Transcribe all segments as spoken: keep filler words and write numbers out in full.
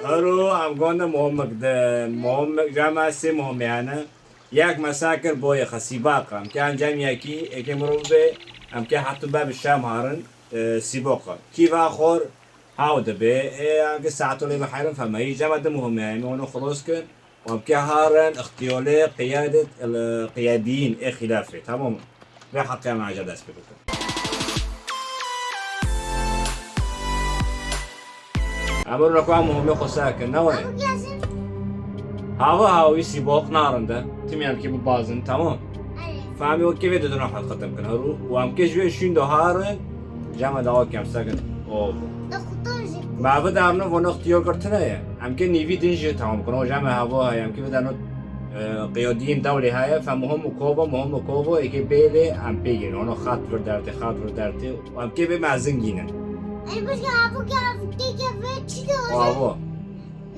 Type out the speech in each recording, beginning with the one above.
Hero em gonde muhimik de, muhimik cem me sê muhimê hene. Yek me sa kir boyê xwe sîbaq. Em ke encam yekî, êkê mirov bê, em ke heta be bi şem harin, e, sîbaq. Kî va xor, haw dibe, e, em ke saeto lê biherin feme. Yî cem me di muhimê hene, em onu xilos kir. Û em ke harin, ixtiyolê, qiyadet, el, qiyadiyîn, ê xilafê. Tamam. Vê heqê em aca dest pê bikin. Em rûne ku em muhimê xwe seh kin, ne wayê? Hava hawî sîbok narin de. Tim em kê bibazin, tamam. Fehmî wekî vê didin xwe xitim kin. Heru, û em kê ji wê şûn de harin, cem me dawa kem sekin. O. Me bidarno, vono ixtiyar girtine ye. Em kê nîvî din jî tamam kin. O cem me hava heye, em kê bidarno, e, qiyadiyên dewlê heye, fe muhim û kobo, muhim û kobo, êkê bêlê em pê gînin. Ono xat vir dertê, xat vir dertê. Em kê bê mezin gînin. Ey, başka hava ke hava ke ke ve çi de olacak? Avo.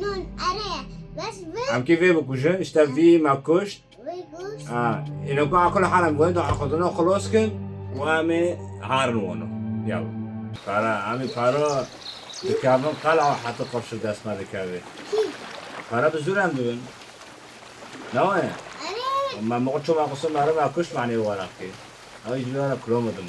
Non, are. Bes ve. Em kê vê bikujin, işte vî me kuşt. Ve kuş. Ha, ino ku akul haram goyin, da akuduna xelos kin, û em ê harin wono. Yaw. Para, em ê para dikevin qela heta qurşi dest me dikeve. Kî? Para bi zûr em dibin. Ne wayê? Erê. Me moqo çoma qusum mare me kuş mane weraqê. Ay ji wara krom odim.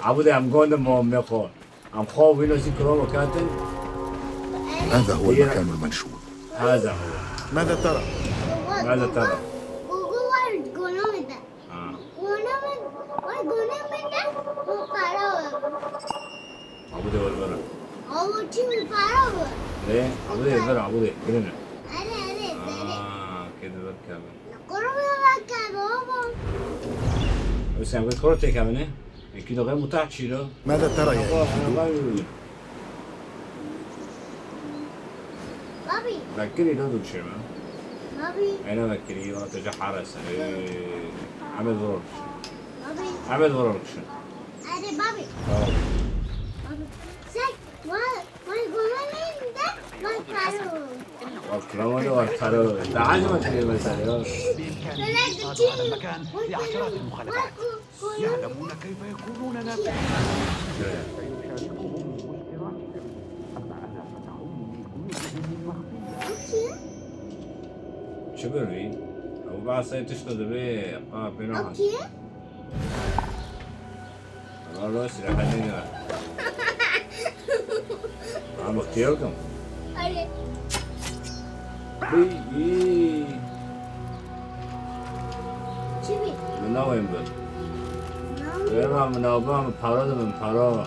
Abu de em gonde mo me xo. Em xo wîno zî krom katin. هذا هو المكان المنشود. Haza. ماذا ترى؟ ماذا ترى؟ Google var gonome de. Ha. Gonome, vay gonome de, o para var. Abu de var var. Abu çi para var? Ne? Abu de var, abu de. Gülüne. Are, are, zere. Aa, kedi var kabe. Kuru var kabe, baba. Sen bir kuru tek abi ne? Eki de ben muta çilo. ماذا ترى يا Baba, baba. Babi. Bekirî ne dû çême? Babi. Ene bekirî, o te ca haresen. Ee, Ahmet vurur. Babi. Ahmet vurur kişin. Hadi babi. Tamam. Babi. Sen, vay, vay, goma ne de, vay, paro. Vay, krama da var, paro. Daha ne var ki mesela ya? Böyle geçeyim. Vay, paro. يعلمون كيف يكونون نافعين. فيشاركهم مشكلاتهم. أما أنا فتهم من كنوزهم المخفية. Çi bir vî? Ew behsê tişt dibê, qa pê nahas. Ralo sirahedê ne. Ama ixtiyar kim? Hadi. Bî, bî. Çi bî? Min navên bir. Navên? Ema min navba min para de min para. Hadi.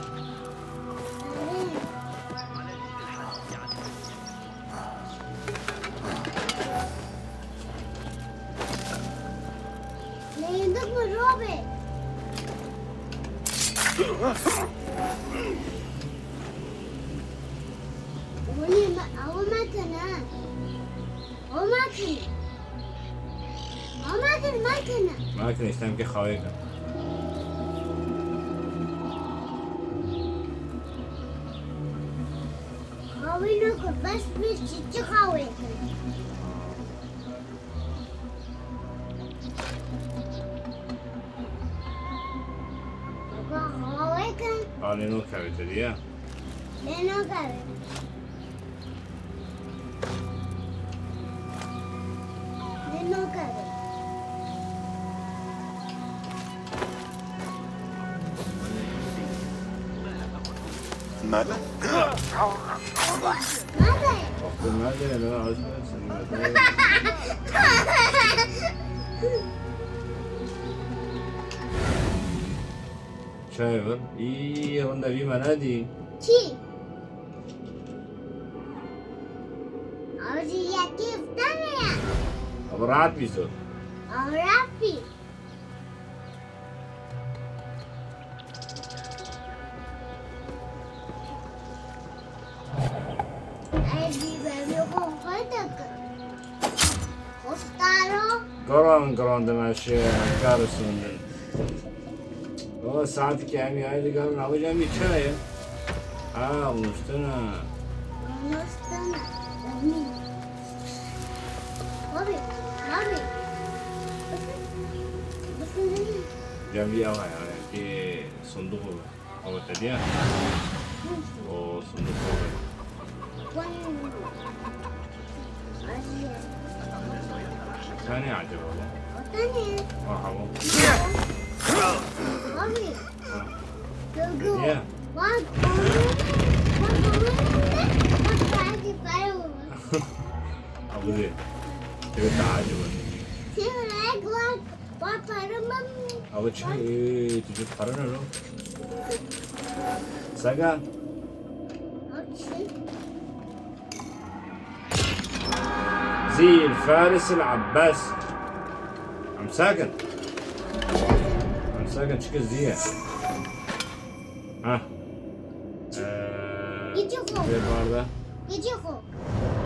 Leyindik mi Robi? Oğlum, ama makine. O makine. O makine, makine. Makine işte, em ki xawê kir. Xawê nako, bes bir çiçi xawê kir. Baba, xawê kir. Anê no kevê te diye. Lê no kevê. Lê no kevê. ماذا؟ Wextê me de ne, az be, sen me de. Çayê vir. Î, rinda vî me nedî. Kî? Ew jî yekê vî tane ye. Ew rahat bî zor. Ew rahat bî. Ez jî bevê xwe xwe dikim. Xwe staro. Giran giran dimeşe, kar sundin. Baba, saetekî em yayê digerin, ew jî em çi ye? Ha, nuştine. Nuştine. Babî, babî. Cem bir yawa yani, bir sunduk olur. هو الثديان. أوه، صندوق فاضي. ثاني عجبة والله. مرحبا. ثديان. أبو ذي. كيف تعجبك؟ Bak, para mı? Avuç, ee, çocuk para ne lan? Saga. Avuç. Zî Faris el Abbas. Em sakin. Em sakin, çıkı ziye. Ha. Ee, Gece kov. Bir barda. Gece kov.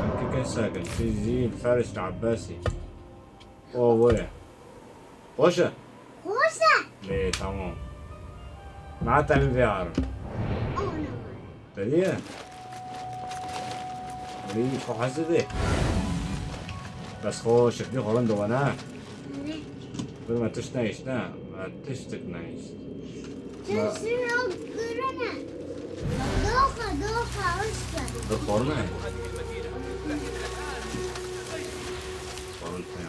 Em kike sakin. Siz Zî Faris el Abbasi. O, bu ya. Hoşa. Hoşa. Lê, tamam. Ma te bi vê arim. Te diye? Wî xwe hezidê. Bes xwe şeklî xwe rind wana. Bir me tişt nehişt, ne? Me tiştik nehişt. Sen şunu görene. Doxa, doxa, hoşa. Dur, xorme. Xorme.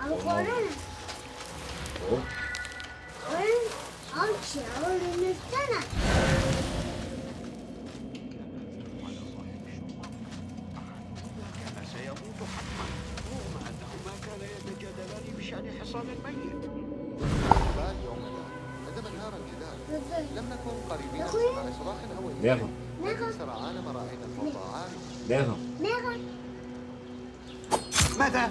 Al, koyun. Hop. Koyun, al şey, al, yumurtana. كان سيموت حتما، رغم أنه ما كان يتجادلان بشأن حصان ميت. بعد يومنا، عندما انهار الجدار، لم نكن قريبين من سماع صراخ أو إيذاء، لكن سرعان ما رأينا الفوضى عارمة. ماذا؟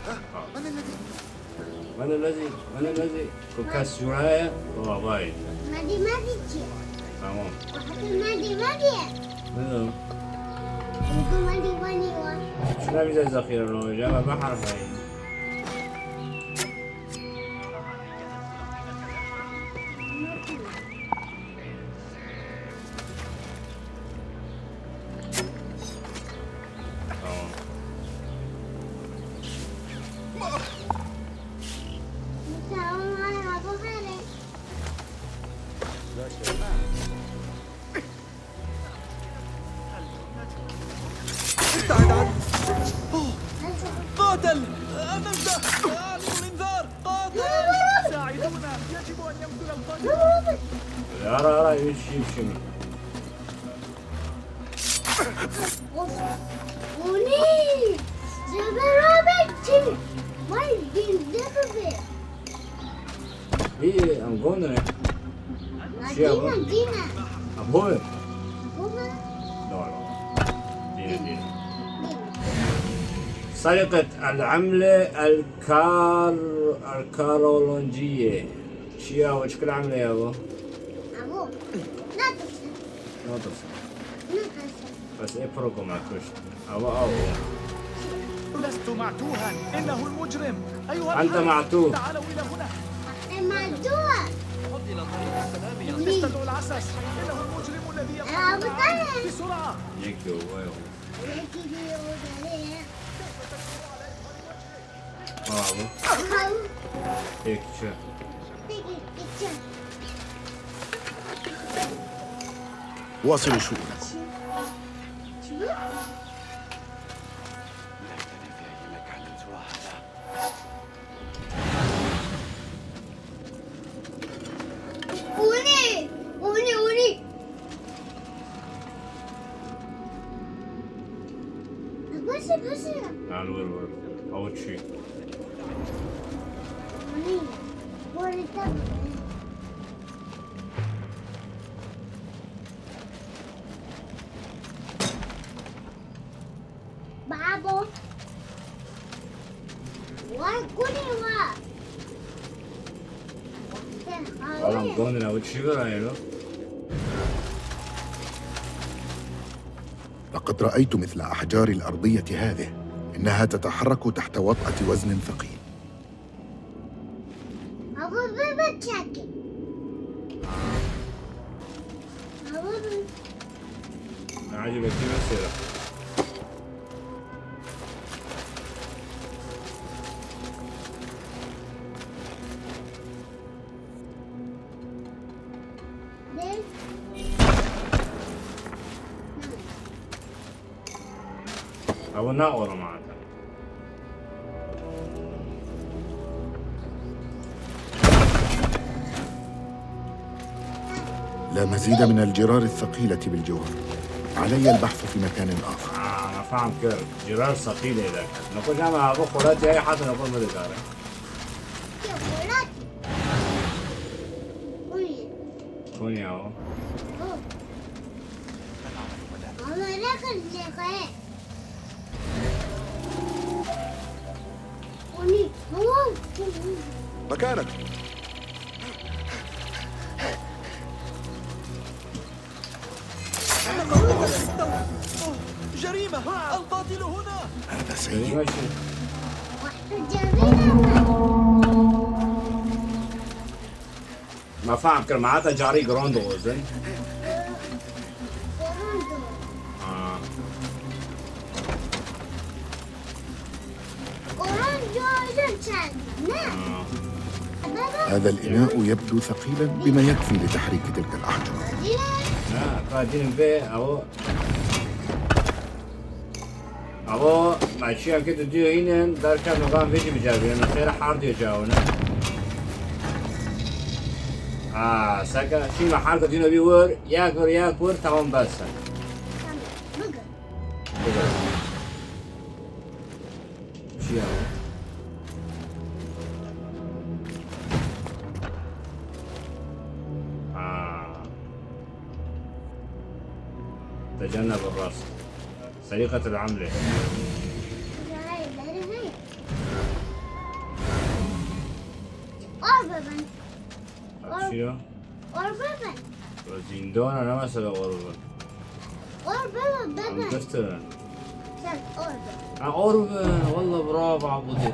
ها؟ من الذي؟ من الذي؟ من الذي؟ Ku kes jû heye? Baba bayê. Madî madî çi? Tamam. Hadi madî madî. Ne? Ku madî madî wa. Şuna bize zexîre roja ve bahar bayê. Tamam. ابتعد عنه. أوه. قاتل! أنت! أعلن الإنذار! قاتل! ساعدونا! يجب أن يقتل القاتل! Ara ara üç kişi şimdi. Of. O ne? Zeberabe kim? Vay, girdi kızı. İyi, I'm going there. Şey yapalım. Dina, Dina. Ha, bu mu? Bu mu? No, no. Değil, değil. سرقة العملة الكار-، الكارولونجية. Çi ya, o çi kir emle ya bu? Abo. Ne yapıyorsun? Ne yapıyorsun? Ne yapıyorsun? بس ايه بروكو معكوش. ابو او. لست معتوها، إنه المجرم. أيها أنت الحارس، معتوه. تعالوا إلى هنا. معتوه. عد إلى طريق السلام يا ليش؟ تستدعو العسس؟ إنه المجرم الذي يقتل العالم. بسرعة. يكي هو. Bravo. Peki. واصلوا شؤونكم. Oni, oni, oni. Başla, başla. Lan vur, vur. Avuç şu. Oni. Oni, tamam. Babo. Vay, kuni wa. Oğlum, Gonra, bu çiğ var ya. لقد رأيت مثل أحجار الأرضية هذه، إنها تتحرك تحت وطأة وزن ثقيل. Baba, baba, çekin. Baba, baba. عجبك مثلا. Ew ne orom hate. لا مزيد من الجرار الثقيلة بالجوار. علي البحث في مكان آخر. Ah, me fehm kir. Cirar seqîlê de. Nokoj ama hava xolatî ay hata nokoj me dikare. Konya o. مكانك. جريمة. القاتل هنا. هذا سيء. Me fehm kir, me heta carî giran diwozin. Ah. Ah. هذا الإناء يبدو ثقيلا بما يكفي لتحريك تلك الأحجار. Na, ka dînin vê, ew Avo, ma çi em ke tu diyo hînin, derket nogan vê jî biceribînin, xêra hard diyo cawine. Ha, seke, şî me hard ke dîno bî wir, yek wir, yek wir, tamam bes e. Tamam, bigir. Bigir. Çi ya? Ha. تجنب الرصد. سرقة العملة. Çi ya? Zîndana ne mesela orbin? Em giftirin. Ha, orbin. Walla bravo Abudî.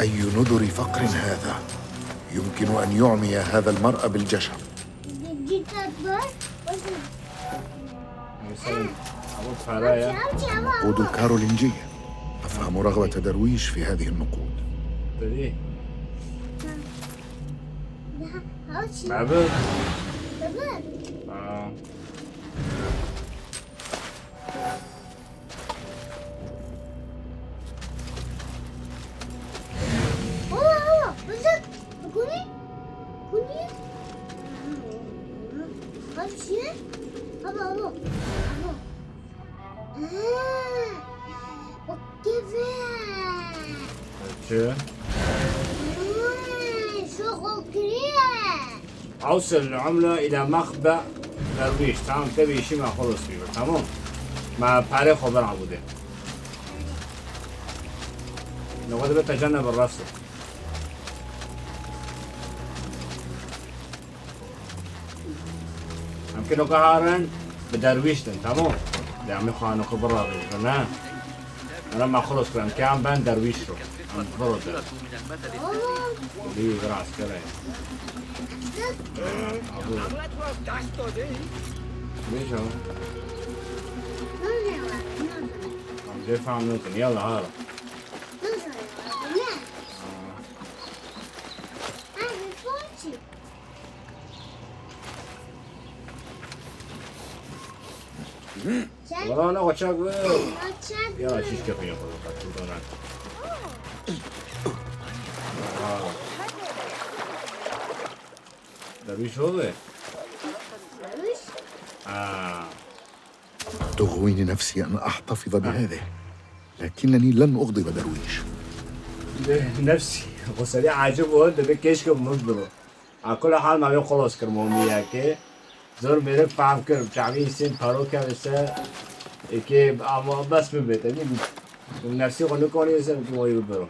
أي ندر فقر هذا؟ يمكن أن يعمي هذا المرء بالجشع. Mesela, ama para ya. نقود الكارولينجية. أفهم رغبة درويش في هذه النقود. Dedi. Baba. Baba. Aa. Ola, ola, bızık. Kuni? Kuni? Kaç şey? Abo, abo. Abo. Ha, o keve. Çi? Ha, şu kokriye. أوصل العملة إلى مخبأ درويش. Tamam, te bî îşî me xelos bî. Tamam. Me perê xwe bir Abudê. Nexwe dibe teceneb rest. Em kinoka harin bi derwîş din, tamam? Lê em ê xwe anoka birabin, ne? Ana me xelos kir, em ke em ben derwîş ro. Em biro der. Lî bir askere. Abu. Nêşo? Em jê fehm nakin. Yalla, hala. Wala ne kaçak be. Ya şiş kefin yapalım, kaç buradan. Derviş oldu. Derviş? Ha. تغويني نفسي أن أحتفظ بهذه، لكنني لن أغضب درويش. Nefsî, o serî acib o, dibê keşke min biro. A kula hal me wê xolos kir momiyekê. Zor mêrik fehm kir, çavî sên paro kevise, êkê ama bes bibe, te dî. Nefsî xwe nikonî se ki moyî bibiro.